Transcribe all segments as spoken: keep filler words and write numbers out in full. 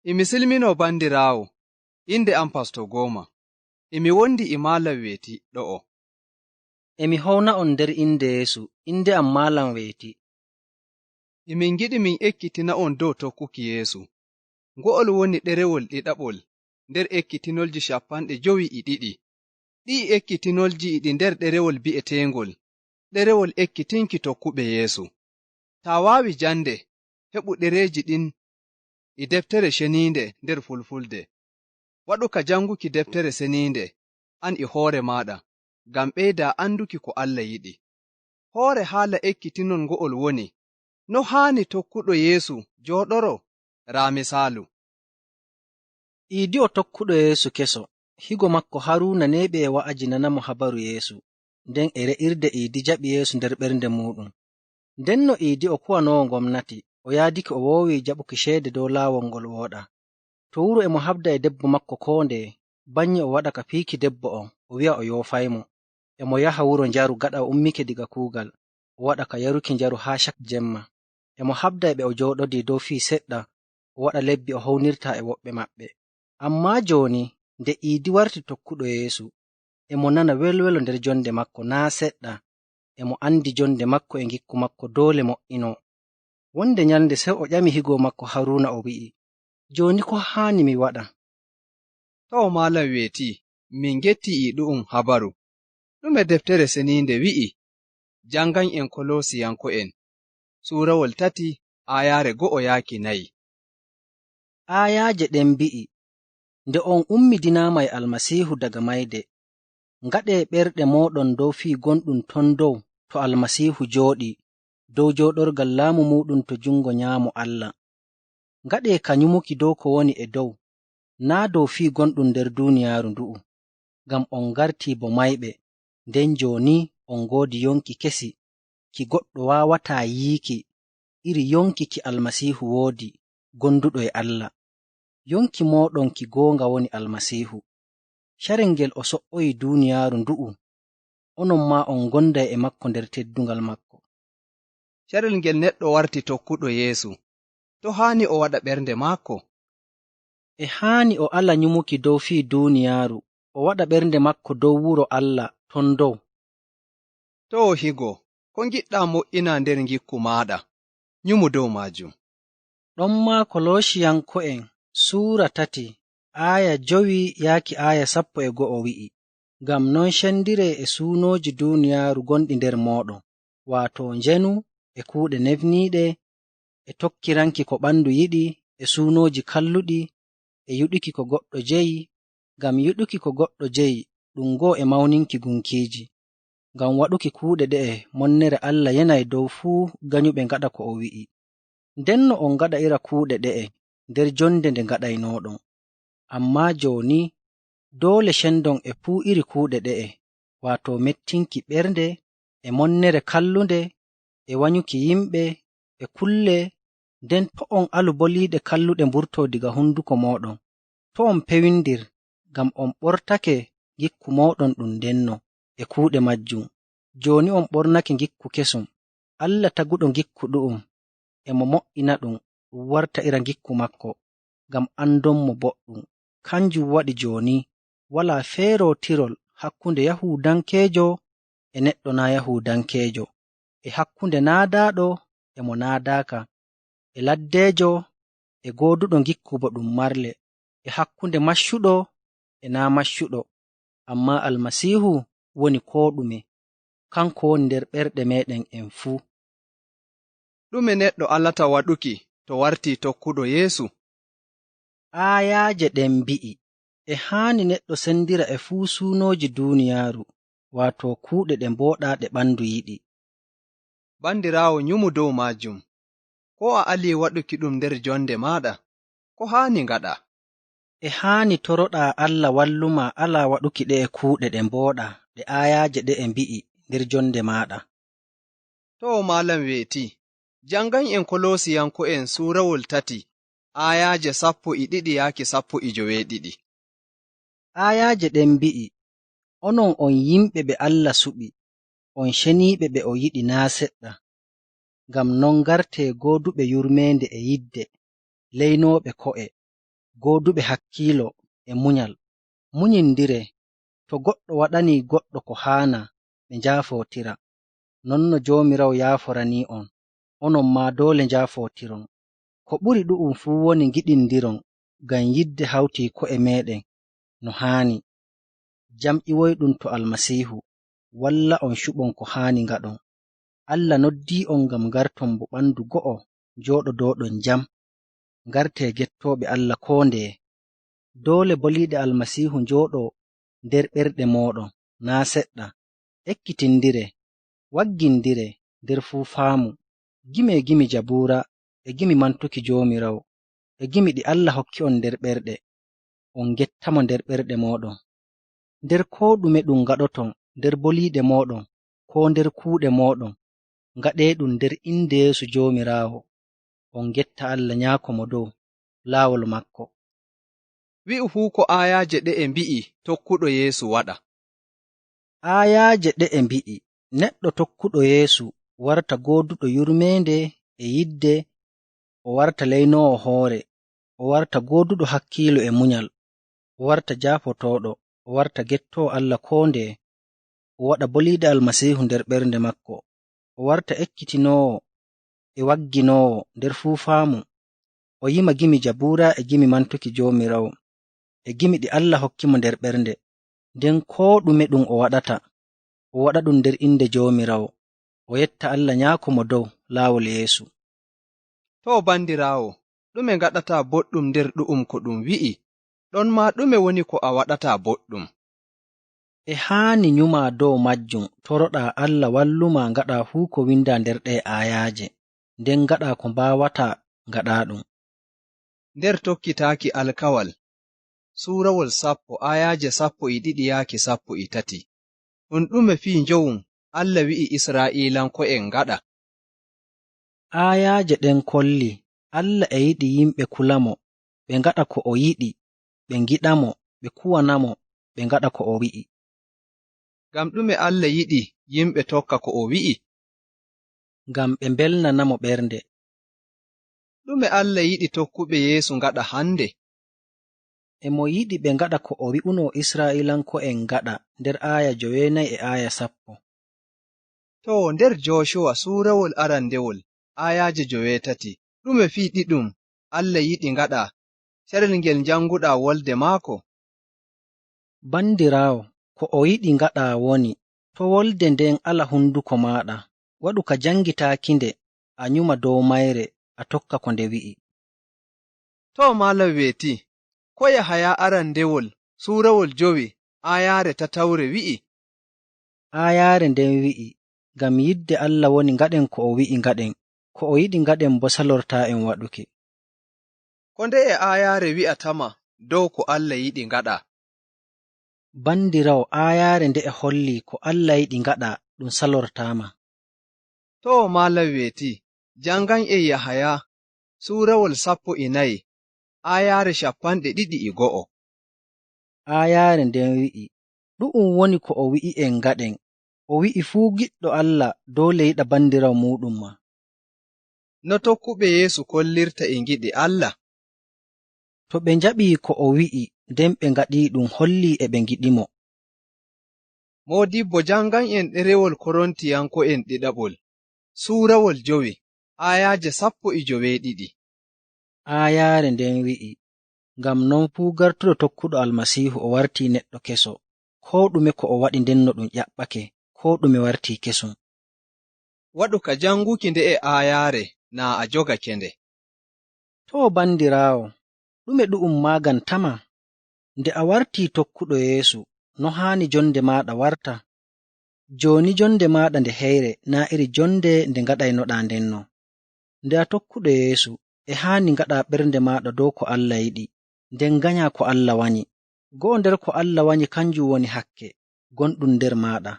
Emi silminoo banndiraawo, innde am Pasto Gooma. Emi wondi e Maalam Weeti ɗo'o. Emi howna on nder innde Yeesu, innde am Maalam Weeti. Emin ngiɗi min ekkitina on dow tokkuki Yeesu. Ngo'ol woni ɗerewol ɗiɗaɓol nder ekkitinolji cappanɗe jowi e ɗiɗi. Ɗi'i ekkitinolji iɗi nder ɗerewol bi'eteengol ɗerewol ekkitinki tokkuɓe Yeesu. Taa waawi jannde, heɓu ɗereeji ɗin e Deftere Ceniinde nder Fulfulde. Waɗu ka jannguki Deftere Seniinde, an e hoore maaɗa, ngam ɓeydaa annduki ko Allah yiɗi. Hoore haala ekkitinol ngo'ol woni, no haani tokkuɗo Yeesu jooɗoroo? Raa misaalu. Iidi o tokkuɗo Yeesu keso, higo makko Haruuna neeɓi e wa'ajinana mo habaru Yeesu. Nden e re'irde Iidi jaɓi Yeesu nder ɓernde muuɗum. Nden no Iidi o kuwanoowo ngomnati, o yaadike o woowi jaɓuki ceede dow laawol ngol wooɗaa. To wuro e mo habda e debbo makko koo ndeye, bannye o waɗa ka piiki debbo on, o wi'a o yoofaymo. E mo yaha wuro njaru gaɗa o ummike diga kuugal, o waɗa ka yaruki njaru haa cak jemma. E mo habda e ɓe o jooɗodii dow fii seɗɗa, o waɗa lebbi o hownirtaa e woɓɓe maɓɓe. Ammaa jooni, nde Iidi warti tokkuɗo Yeesu, e mo nana welwelo nder jonde makko naa' seɗɗa, e mo andi jonde makko e ngikku makko doole mo'inoo. Wonde nyalnde sey o ƴami higo makko Haruuna o wi'i, "Jooni ko haani mi waɗa?" Too, Maalam Weeti, min ngetti e ɗu'um habaru. Ɗume Deftere Seniinde wi'i? Janngan en Koloosiyanko'en, suurawol tati, aayaare go'o yaaki nayi. Aayaaje ɗen mbi'i, "Nde on ummidinaama e Almasiihu daga mayde, ngaɗee ɓerɗe mooɗon dow fii gonɗum ton dow to Almasiihu jooɗii, dow jooɗorgal laamu muuɗum to jungo nyaamo Allah. Ngaɗee ka nyumuki dow ko woni e dow, naa' dow fii gonɗum nder duuniyaaru ndu'u, ngam on ngartii bo mayɓe, nden jooni on ngoodi yonki kesi, ki goɗɗo waawataa yiiki, iri yonki ki Almasiihu woodi, gonduɗo e Allah. Yonki mooɗon ki goonga woni Almasiihu. Carel ngel o so'oyi duuniyaaru ndu'u, onon maa on ngonday e makko nder teddungal makko." Carel ngel neɗɗo warti tokkuɗo Yeesu, to haani o waɗa ɓernde maako? E haani o ala nyumuki dow fii duuniyaaru, o waɗa ɓernde makko dow wuro Allah ton dow. Too higo, ko ngiɗɗaa moƴƴinaa nder ngikku maaɗa? Nyumu dow maajum. Ɗon maa Koloosiyanko'en suura tati, aaya jowi yaaki aaya sappo e go'o wi'i, "Ngam non cendiree e suunooji duuniyaaru gonɗi nder mooɗon, waato njeenu e kuuɗe nefniiɗe, e tokkiranki ko ɓandu yiɗi, e suunooji kalluɗi, e yiɗuki ko goɗɗo jeyi, ngam yiɗuki ko goɗɗo jeyi, ɗum go'o e mawninki gunkiiji. Ngam waɗuki kuuɗe ɗe'e, monnere Allah yenay dow fuu ganyuɓe ngaɗa ko o wi'i. Ndenno on ngaɗa ira kuuɗe ɗe'e nder jonde nde ngaɗaynooɗon. Ammaa jooni, doole cendon e fuu iri kuuɗe ɗe'e, waato mettinki ɓernde, e monnere kallunde, e wanyuki yimɓe, e kulle, nden to' on alu boliiɗe kalluɗe mburtoo diga hunduko mooɗon. To' on pewindir, ngam on ɓortake ngikku mooɗon ɗum ndenno e kuuɗe majjum. Jooni on ɓornake ngikku kesum. Allah taguɗo ngikku ɗu'um, e mo mo'ina ɗum, ɗum warta ira ngikku maako, ngam andon mo boɗɗum. Kanjum waɗi jooni, walaa feerootirol hakkunde Yahuudankeejo e neɗɗo naa' Yahuudankeejo, e hakkunde naadaaɗo e mo naadaaka, e laddeejo e gooduɗo ngikku bo ɗum marle, e hakkunde maccuɗo e naa' maccuɗo, ammaa Almasiihu woni koo ɗume, kanko woni nder ɓerɗe meeɗen en fuu. Ɗume neɗɗo alata waɗuki to wartii tokkuɗo Yeesu? Aayaaje ɗen mbi'i, e haani neɗɗo sendira e fuu suunooji duuniyaaru, waato kuuɗe ɗe mbooɗaa ɗe ɓandu yiɗi. Bandiraawo, nyumu dow maajum. Koo a alii waɗuki ɗum nder jonde maaɗa, ko haani ngaɗaa? E haani toroɗaa Allah wallumaa alaa waɗuki ɗe'e kuuɗe ɗe mbooɗaa ɗe aayaaje ɗe'e mbi'i nder jonde maaɗa. Too, Maalam Weeti, jangan en Koloosiyanko'en suurawol tati, aayaaje sappo e ɗiɗi yaaki sappo e joweeɗiɗi. Aayaaje ɗen mbi'i, "Onon on yimɓe ɓe Alla suɓi, on ceniiɓe ɓe o yiɗi naa' seɗɗa. Ngam non ngartee gooduɓe yurmeende e yidde, leynooɓe ko'e, gooduɓe hakkiilo e munyal. Munyindiree, to goɗɗo waɗanii goɗɗo ko haanaa, ɓe njaafootira. Non no Joomiraawo yaaforanii on, onon maa doole njaafootiron. Ko ɓuri ɗu'um fuu woni ngiɗindiron ngam yidde hawtii ko'e meeɗen no haani. Jam iwoyɗum to Almasiihu, walla on cuɓon ko haani ngaɗon. Alla noddii on ngam ngarton bo ɓandu go'o, njooɗodooɗon jam. Ngartee gettooɓe Alla koo ndeye. Doole boliiɗe Almasiihu njooɗoo nder ɓerɗe mooɗon, naa' seɗɗa. Ekkitindiree, waggindiree nder fuu faamu. Gimee gimi Jabuura e gimi mantuki Joomiraawo, e gimi ɗi Alla hokki on nder ɓerɗe. On ngettamo nder ɓerɗe mooɗon. Nder koo ɗume ɗum ngaɗoton nder boliiɗe mooɗon koo nder kuuɗe mooɗon, ngaɗeeɗum nder inde Yeesu Joomiraawo. On ngetta Alla Nyaako Mo Dow, laawol maako." Wi'u fuu ko aayaaje ɗe'e mbi'i tokkuɗo Yeesu waɗa. Aayaaje ɗe'e mbi'i, neɗɗo tokkuɗo Yeesu warta gooduɗo yurmeende e yidde, o warta leynoowo hoore, o warta gooduɗo hakkiilo e munyal, o warta jaafotooɗo, o warta gettoowo Alla koo ndeye, o waɗa boliiɗe Almasiihu nder ɓernde maako, o warta ekkitinoowo e wagginoowo nder fuu faamu, o yima gimi Jabuura e gimi mantuki Joomiraawo, e gimi ɗi Alla hokki mo nder ɓernde. Nden koo ɗume ɗum o waɗata, o waɗa ɗum nder inde Joomiraawo, o yetta Alla Nyaako Mo Dow laawol Yeesu. Too, bandiraawo, ɗume ngaɗataa boɗɗum nder ɗu'um ko ɗum wi'i? Ɗon maa ɗume woni ko a waɗataa boɗɗum? E haani nyumaa dow majjum, toroɗaa Alla wallumaa ngaɗaa fuu ko windaa nder ɗe'e aayaaje, nden ngaɗaa ko mbaawataa ngaɗaaɗum. Nder tokkitaaki alkawal, suurawol sappo, aayaaje sappo e ɗiɗi yaaki sappo e tati. Ɗum ɗume fii njowum Alla wi'i Israa'iilanko'en ngaɗa? Aayaaje ɗen kolli Alla e yiɗi yimɓe kulamo, ɓe ngaɗa ko o yiɗi, ɓe ngiɗamo, ɓe kuwanamo, ɓe ngaɗa ko o wi'i. Ngam ɗume Alla yiɗi yimɓe tokka ko o wi'i? Ngam ɓe mbelnanamo ɓernde. Ɗume Alla yiɗi tokkuɓe Yeesu ngaɗa hande? E mo yiɗi ɓe ngaɗa ko o wi'unoo Israa'iilanko'en ngaɗa nder aaya joweenayi e aaya sappo. Too, nder Joocuwa suurawol arandewol, aayaaje joweetati, ɗume fii ɗiɗum Alla yiɗi ngaɗa carel ngel njanguɗaa wolde maako? Bandiraawo, ko o yiɗi ngaɗaa woni, to wolde nden ala hunduko maaɗa, waɗu ka jangitaakinde, a nyuma dow mayre, a tokka ko nde wi'i. Too, Maalam weetii, ko Yahaya arandewol suurawol jowi aayaare tatawre wi'i? Aayaare nden wi'i, "Ngam yidde Alla woni ngaɗen ko o wi'i ngaɗen, ko o yiɗi ngaɗen bo salortaa'en waɗuki." Ko ndeye aayaare wi'atama dow ko Alla yiɗi ngaɗa? Bandiraawo, aayaare nde'e holli ko Alla yiɗi ngaɗa ɗum salortaama. Too, Maalam weetii, jangan en Yahaya suurawol sappo e nayi, aayaare cappanɗe ɗiɗi e go'o. Aayaare nden wi'i, "Ɗu'um woni ko o wi'i en ngaɗen. O wi'i fuu giɗɗo Alla doole yiɗa bandiraawo muuɗum maa." No tokkuɓe Yeesu kollirta e ngiɗi Alla? To ɓe njaɓii ko o wi'i, nden ɓe ngaɗii ɗum hollii e ɓe ngiɗimo. Moodibbo, jangan en ɗerewol Korintiyanko'en ɗiɗaɓol, suurawol jowi, aayaaje sappo e joweeɗiɗi. Aayaare nden wi'i, "Ngam non fuu gartuɗo tokkuɗo Almasiihu o wartii neɗɗo keso. Koo ɗume ko o waɗi nden no ɗum ƴaɓɓake, koo ɗume wartii kesum." Waɗu ka janguki nde'e aayaare naa a jogake nde. Too, bandiraawo, ɗume ɗu'um maagantama? Nde a wartii tokkuɗo Yeesu, no haani jonde maaɗa warta? Jooni jonde maaɗa nde heyre naa iri jonde nde ngaɗaynoɗaa ndenno. Nde a tokkuɗo Yeesu, e haani ngaɗaa ɓernde maaɗa dow ko Alla yiɗi, nden nganyaa ko Alla wanyi. Go'o nder ko Alla wanyi kanjum woni hakke gonɗum nder maaɗa.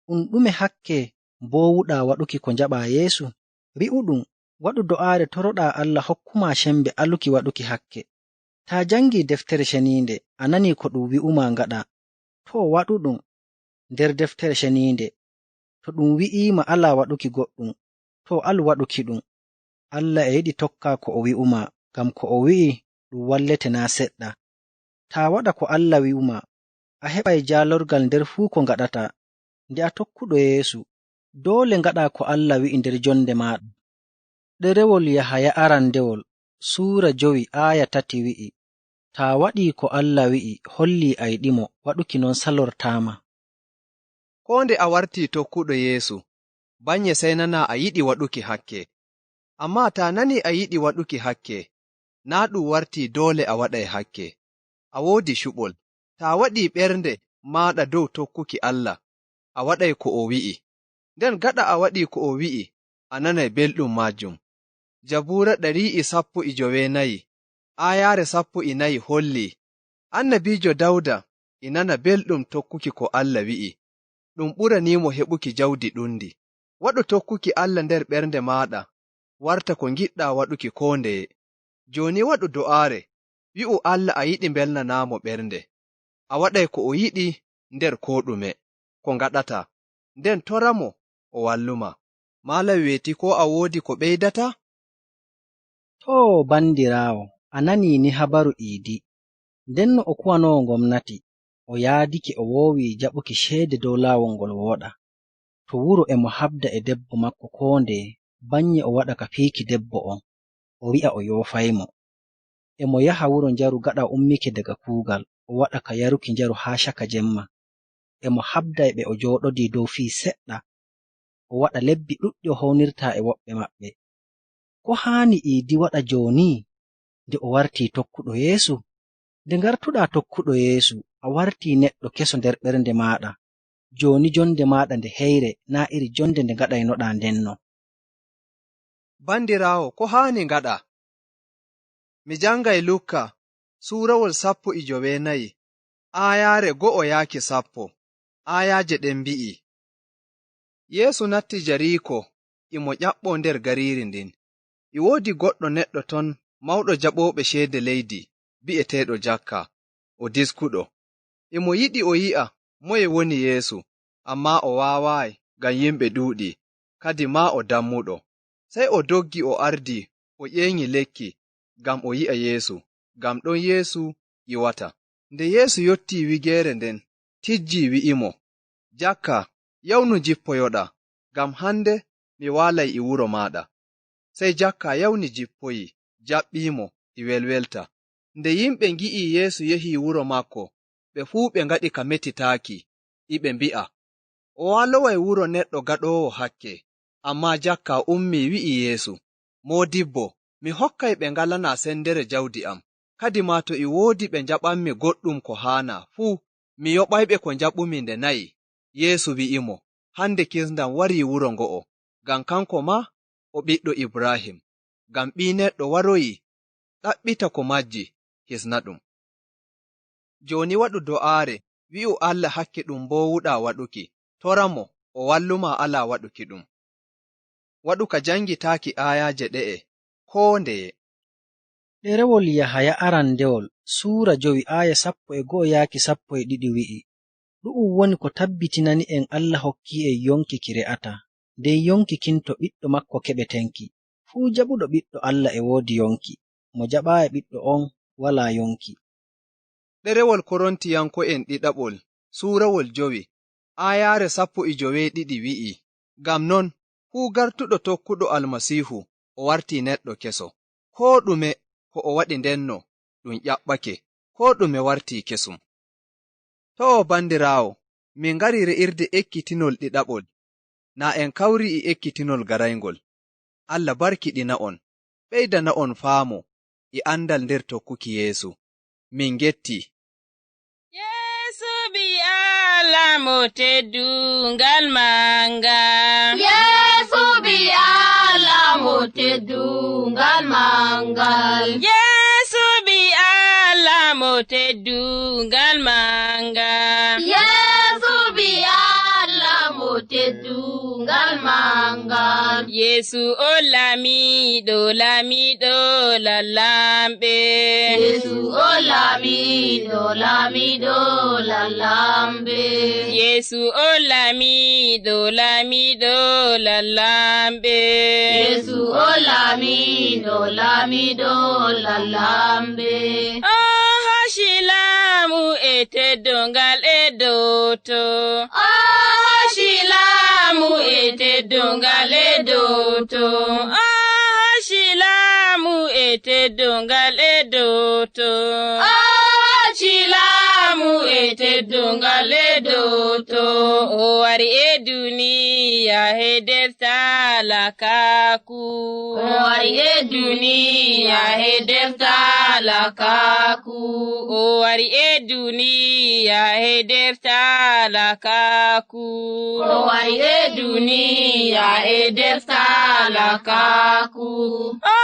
Ɗum ɗume hakke mboowuɗaa waɗuki ko njaɓaa Yeesu? Wi'uɗum, Waɗu do'aare toroɗaa Allah hokkumaa cembe aluki waɗuki hakke. Taa janngii Deftere Ceniinde, a nanii ko ɗum wi'umaa ngaɗaa. To waɗu ɗum. Nder Deftere Ceniinde, to ɗum wi'iima alaa waɗuki goɗɗum, to alu waɗuki ɗum. Allah e yiɗi tokkaa ko o wi'umaa, ngam ko o wi'i ɗum wallete naa' seɗɗa. Taa waɗa ko Allah wi'umaa, a heɓay jaalorgal nder fuu ko ngaɗataa. Nde a tokkuɗo Yeesu, doole ngaɗaa ko Allah wi'i nder jonde maaɗa. Ɗerewol Yahaya arandewol, suura jowi, aaya tati wi'i, "Taa waɗii ko Allah wi'i, hollii a yiɗimo, waɗuki non salortaama." Koo nde a wartii tokkuɗo Yeesu, banye sey nanaa a yiɗi waɗuki hakke. Ammaa taa nanii a yiɗi waɗuki hakke, naa' ɗum wartii doole a waɗay hakke. A woodi cuɓol. Taa waɗii ɓernde maaɗa dow tokkuki Allah, a waɗay ko o wi'i. Nden gaɗa a waɗii ko o wi'i, a nanay belɗum maajum. Jabuura ɗarii'i sappo e joweenayi, aayaare sappo e nayi hollii, Annabiijo Dawda e nana belɗum tokkuki ko Allah wi'i. Ɗum ɓuraniimo heɓuki jawdi ɗundi. Waɗu tokkuki Allah nder ɓernde maaɗa warta ko ngiɗɗaa waɗuki koo ndeye. Jooni waɗu do'aare, wi'u Allah a yiɗi mbelnanaamo ɓernde. A waɗay ko o yiɗi nder koo ɗume ko ngaɗataa. Nden toramo o walluma. Malam weeti koo a woodi ko ɓeydataa? Too, bandiraawo, a nanii ni habaru Iidi. Ndenno o kuwanoowo ngomnati, o yaadike o woowi jaɓuki ceede dow laawol ngol wooɗa. To wuro e mo habda e debbo maako koo ndeye, banye o waɗa ka fiiki debbo on, o wi'a o yoofaymo. E mo yaha wuro njaru gaɗa o ummike daga kuugal, o waɗa ka yaruki njaru haa caka jemma. E mo habda e ɓe o jooɗodii dow fii seɗɗa, o waɗa lebbi ɗuɗɗi o hownirtaa e woɓɓe maɓɓe. Ko haani Iidi waɗa jooni, nde o wartii tokkuɗo Yeesu? Nde ngartuɗaa tokkuɗo Yeesu, a wartii neɗɗo keso nder ɓernde maaɗa. Jooni jonde maaɗa nde heyre, naa iri jonde nde ngaɗaynoɗaa ndenno. Bandiraawo, ko haani ngaɗaa? Mi jangay Lukka, suurawol sappo e joweenayi, aayaare go'o yaaki sappo. Aayaaje ɗen mbi'i, Yeesu natti Jariiko, e mo ƴaɓɓoo nder gariiri ndin. E woodi goɗɗo neɗɗo ton, mawɗo jaɓooɓe ceede leydi, bi'eteeɗo Jakka, o diskuɗo. E mo yiɗi o yi'a moye woni Yeesu, ammaa o waawaayi ngam yimɓe ɗuuɗi, kadi maa o dammuɗo. Sey o doggi o ardii o ƴeeŋi lekki ngam o yi'a Yeesu, ngam ɗon Yeesu iwata. Nde Yeesu yottii wigeere nden, tijjii wi'imo, Jakka, yawnu njippoyoɗaa, ngam hande mi waalay e wuro maaɗa. Sey Jakka yawni jippoyi, jaɓɓiimo e welwelta. Nde yimɓe ngi'ii Yeesu yehii wuro maako, ɓe fuu ɓe ngaɗi ka metitaaki, e ɓe mbi'a, O waaloway wuro neɗɗo gaɗoowo hakke. Ammaa Jakka ummii wi'i Yeesu, Moodibbo, mi hokkay ɓe ngalanaa sendere jawdi am. Kadi maa to e woodi ɓe njaɓanmi goɗɗum ko haanaa fuu, mi yoɓayɓe ko njaɓumi nde nayi. Yeesu wi'imo, Hande kisndam warii wuro ngo'o, ngam kanko maa o ɓiɗɗo Ibraahim. Ngam Ɓii Neɗɗo waroyii ɗaɓɓita ko majji, hisna ɗum. Jooni waɗu do'aare, wi'u Allah hakke ɗum mboowuɗaa waɗuki, toramo o wallumaa alaa waɗuki ɗum. Waɗu ka jangitaaki aayaaje ɗe'e koo ndeye. Ɗerewol Yahaya arandewol, suura jowi, aaya sappo e go'o yaaki sappo e ɗiɗi wi'i, Ɗu'um woni ko tabbitinani en Allah hokkii'en yonki ki re'ataa, nden yonki kin to Ɓiɗɗo maako keɓeten ki. Fuu jaɓuɗo Ɓiɗɗo Allah e woodi yonki, mo jaɓaayi Ɓiɗɗo on walaa yonki. Ɗerewol Korintiyanko'en ɗiɗaɓol, suurawol jowi, aayaare sappo e joweeɗiɗi wi'i, Ngam non, fuu gartuɗo tokkuɗo Almasiihu o wartii neɗɗo keso. Koo ɗume ko o waɗi ndenno, ɗum ƴaɓɓake. Koo ɗume wartii kesum. To, bandiraawo, min ngarii re'irde ekkitinol ɗiɗaɓol. Naa en kawrii e ekkitinol garayngol. Allah barkiɗina'on, ɓeydana'on faamu e andal nder tokkuki Yeesu. Min ngetti. Yeesu ɓii Allah mo teddungal manngal. Yeesu ɓii Allah mo teddungal manngal. Yeesu ɓii Allah mo teddungal manngal. Yeesu ɓii Allah mo teddungal Gal mangal. Yeesu o laamiiɗo, laamiiɗo lallamɓe. Yeesu o laamiiɗo, laamiiɗo lallamɓe. Yeesu o laamiiɗo, laamiiɗo lallamɓe. Yeesu o laamiiɗo, laamiiɗo lallamɓe. O hooci laamu e teddungal e dow to. O hooci laamu e teddungal e dow to. O hooci laamu e teddungal e dow to. O hooci laamu e teddungal e dow to. O wari e duniya e nder talakaaku. O wari e duniya e nder talakaaku. O wari e duniya e nder talakaaku. O wari e duniya e nder talakaaku. O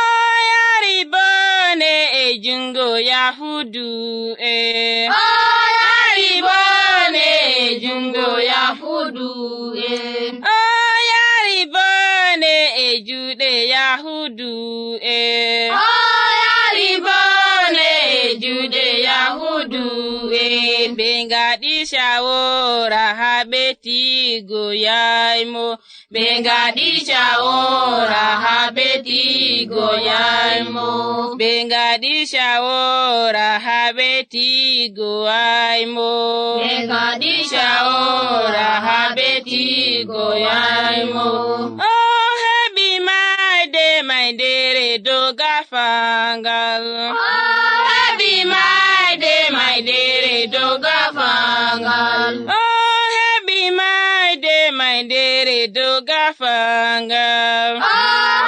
yari bone e jungo Yahudu e. O yari bone e jungo Yahudu e. O yari bone e juuɗe Yahudu e. O yari bone e juuɗe Yahudu e. Ɓe ngaɗi shawora ha ɓe tigoyay mo. Ɓe ngaɗi shawora ha ɓe tigoyay mo. Ɓe ngaɗi shawora ha ɓe tigoyay mo. Ɓe ngaɗi shawora ha ɓe tigoyay mo. O heɓi mayde, maydere dow gafaangal. O heɓi mayde, maydere dow gafaangal. O heɓi mayde, maydere dow gafaangal. O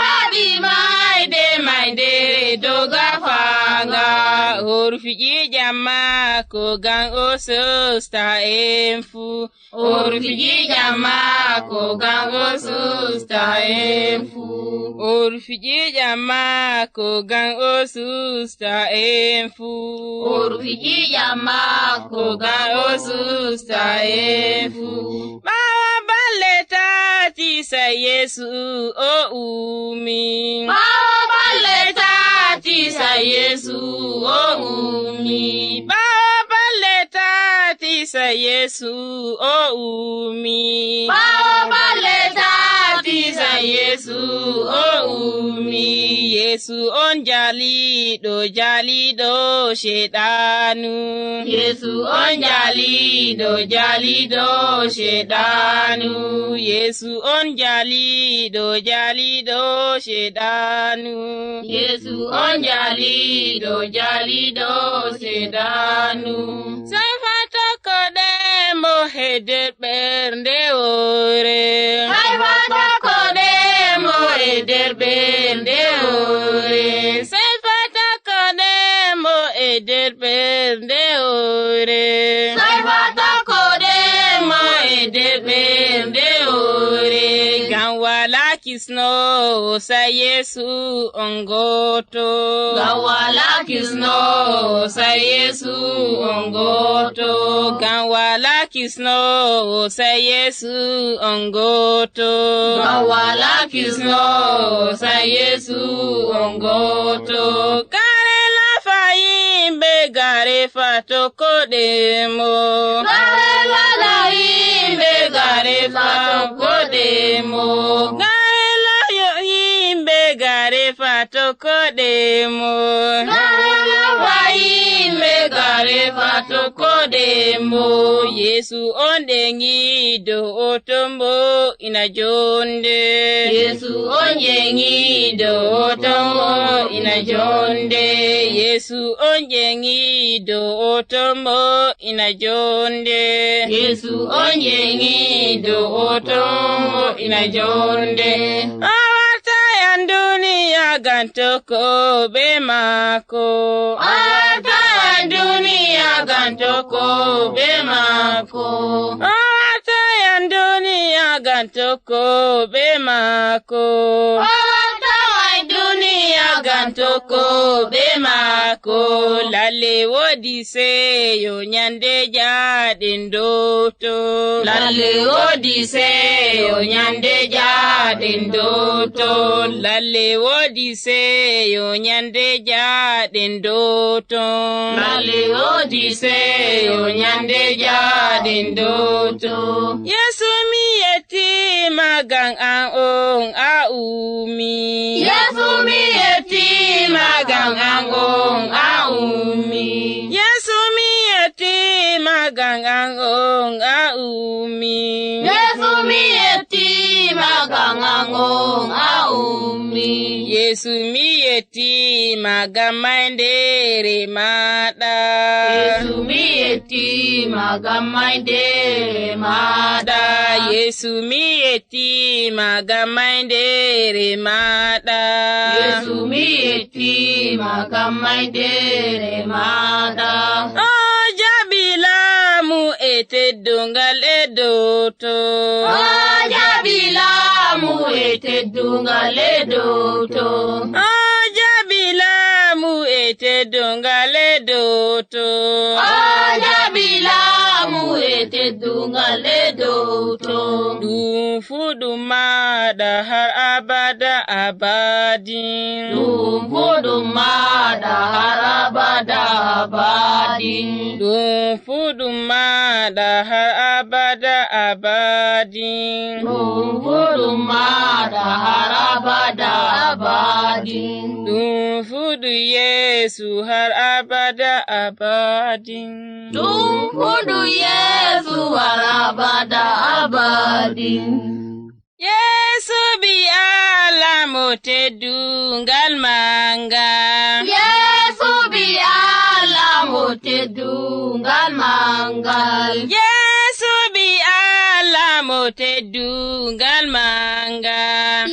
heɓi mayde, maydere dow gafaangal. O rufi ƴiiƴam maako ngam o sosta en fuu. O rufi ƴiiƴam maako ngam o susta en fuu. O rufi ƴiiƴam maako ngam o susta en fuu. O rufi ƴiiƴam maako ngam o susta en fuu. Ɓaawo balɗe tati, sey Yeesu o ummi. Ɓaawo balɗe tati, sey Yeesu o ummi. Ɓaawo balɗe tati, sey Yeesu o ummi. Ɓaawo balɗe tati, sey Yeesu o ummi. Yeesu on jaaliiɗo, jaaliiɗo Ceyɗaanu. Yeesu on jaaliiɗo, jaaliiɗo Ceyɗaanu. Yeesu on jaaliiɗo, jaaliiɗo Ceyɗaanu. Yeesu on jaaliiɗo, jaaliiɗo Ceyɗaanu. Sey fa tokkoɗen mo e nder ɓernde woore. Sey fa tokkoɗen mo e nder ɓernde woore. Sey fa tokkoɗen mo e nder ɓernde woore. Sey fa tokkoɗen mo e nder ɓernde woore. Ngam walaa kisnoowo, sey Yeesu on gooto. Ngam walaa kisnoowo, sey Yeesu on gooto. Ngam walaa kisnoowo, sey Yeesu on gooto. Ngam walaa kisnoowo, sey Yeesu on gooto. Gare lafa yimɓe, gare fa tokkoɗen mo. Gare lafa yimɓe, gare fa tokkoɗen mo. Gare lafa yimɓe, gare fa tokkoɗen mo. Gare lafa yimɓe, gare fa tokkoɗen mo. Yeesu on ƴeeŋiiɗo, o tombo ina jonde. Yeesu on ƴeeŋiiɗo, o tombo ina jonde. Yeesu on ƴeeŋiiɗo, o tombo ina jonde. Yeesu on ƴeeŋiiɗo, o tombo ina jonde. O wartaay duniya ngam tokkooɓe maako. O wartaay duniya ngam tokkooɓe maako. O wartaay duniya ngam tokkooɓe maako. O wartaay duniya Ni agan tokko be maako. Lalle woodi seyo nyande jaaɗen dow to. Lalle woodi seyo nyande jaaɗen dow to. Lalle woodi seyo nyande jaaɗen dow to. Lalle woodi seyo nyande jaaɗen dow to. Yesu mi yetti magan an on a ummi. Yesu mi yetti magan an on a ummi. Yesu mi yetti magan an on a ummi. Yesu mi yetti magan an on a ummi. Yesu mi yetti magan maindere maɗa. Yesu mi yetti magan maindere maɗa. Yesu mi yetti magan maindere maɗa. Yesu mi yetti magan maindere maɗa. O jaɓi laamu e teddungal e dow to. O jaɓi laamu e teddungal e dow to. O jaɓi laamu e teddungal e dow to. O jaɓi laamu e teddungal e dow to. Ɗum fu ɗum maɗa har abada abadin. Ɗum fu ɗum maɗa har abada abadin. Ɗum fu ɗum maɗa har abada abadin. Ɗum fu ɗum maɗa har abada abadin. Ɗum fu ɗum Yesu har abada abadin. Ɗum fu ɗum Yesu har abada abadin. Yesu bi Allah mo teddungal manga. Yesu bi Allah mo teddungal mangal. Yesu bi Allah mo teddungal manga.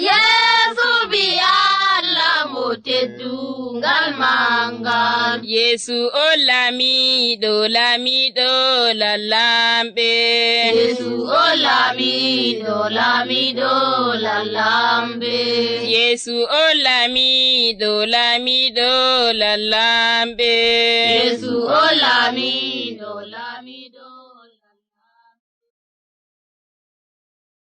Yesu bi Allah mo teddungal mangal. Yesu o laamiɗo, laamiɗo lallamɓe. Yesu o laamiɗo, laamiɗo lallamɓe. Yesu o laamiɗo, laamiɗo lallamɓe. Yesu o laamiɗo,